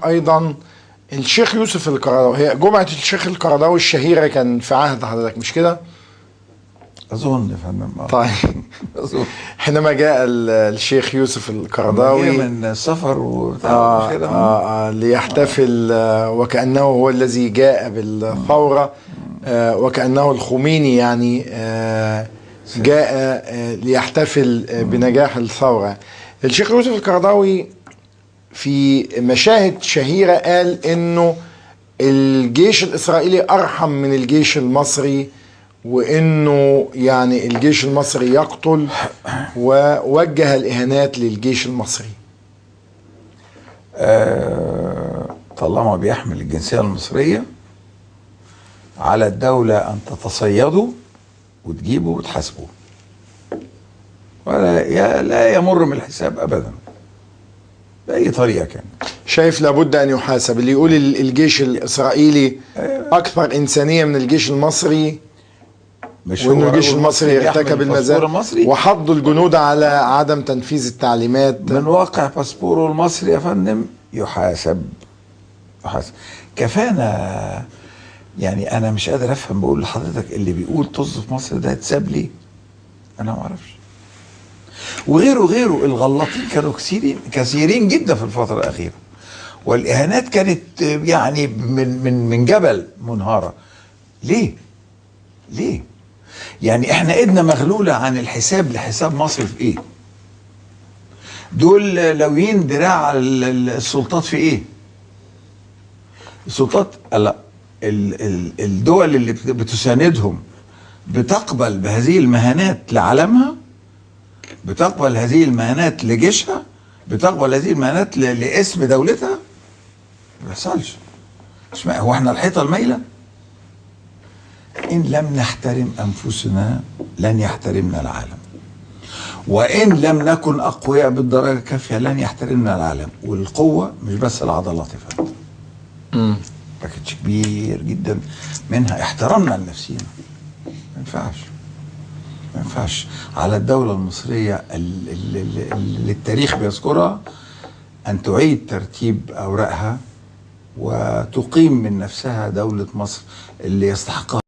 ايضا الشيخ يوسف القرضاوي. هي جمعة الشيخ القرضاوي الشهيرة كان في عهد حضرتك مش كده؟ أظن يا فندم. طيب أظن حينما جاء الشيخ يوسف القرضاوي من السفر وبتاع ليحتفل وكأنه هو الذي جاء بالثورة، وكأنه الخميني يعني جاء ليحتفل بنجاح الثورة. الشيخ يوسف القرضاوي في مشاهد شهيرة قال إنه الجيش الإسرائيلي أرحم من الجيش المصري، وإنه يعني الجيش المصري يقتل، ووجه الإهانات للجيش المصري. طالما بيحمل الجنسية المصرية على الدولة أن تتصيده وتجيبه وتحاسبه، ولا لا يمر من الحساب أبدا بأي طريقة كانت. شايف لابد أن يحاسب اللي يقول الجيش الإسرائيلي أكثر إنسانية من الجيش المصري، مش وإنه الجيش المصري ارتكب المزال وحض الجنود على عدم تنفيذ التعليمات. من واقع باسبوره المصري يا فندم يحاسب، يحاسب. كفانا يعني. أنا مش قادر أفهم، بقول لحضرتك اللي بيقول طز في مصر ده اتساب ليه؟ أنا ما أعرفش. وغيره غيره، الغلاطين كانوا كثيرين جدا في الفترة الأخيرة، والإهانات كانت يعني من جبل منهارة. ليه؟ ليه؟ يعني احنا ايدنا مغلولة عن الحساب لحساب مصر في ايه؟ دول لاويين دراع السلطات في ايه؟ السلطات لا، الدول اللي بتساندهم بتقبل بهذه المهانات لعالمها، بتقبل هذه المهانات لجيشها، بتقبل هذه المهانات لاسم دولتها؟ ما بيحصلش. هو احنا الحيطة المايله؟ إن لم نحترم أنفسنا لن يحترمنا العالم، وإن لم نكن أقوياء بالدرجة الكافية لن يحترمنا العالم. والقوة مش بس العضلات يا فندم، باكج كبير جدا منها احترامنا لنفسينا. ما ينفعش، ما ينفعش على الدولة المصرية اللي التاريخ بيذكرها أن تعيد ترتيب أوراقها وتقيم من نفسها دولة مصر اللي يستحقها.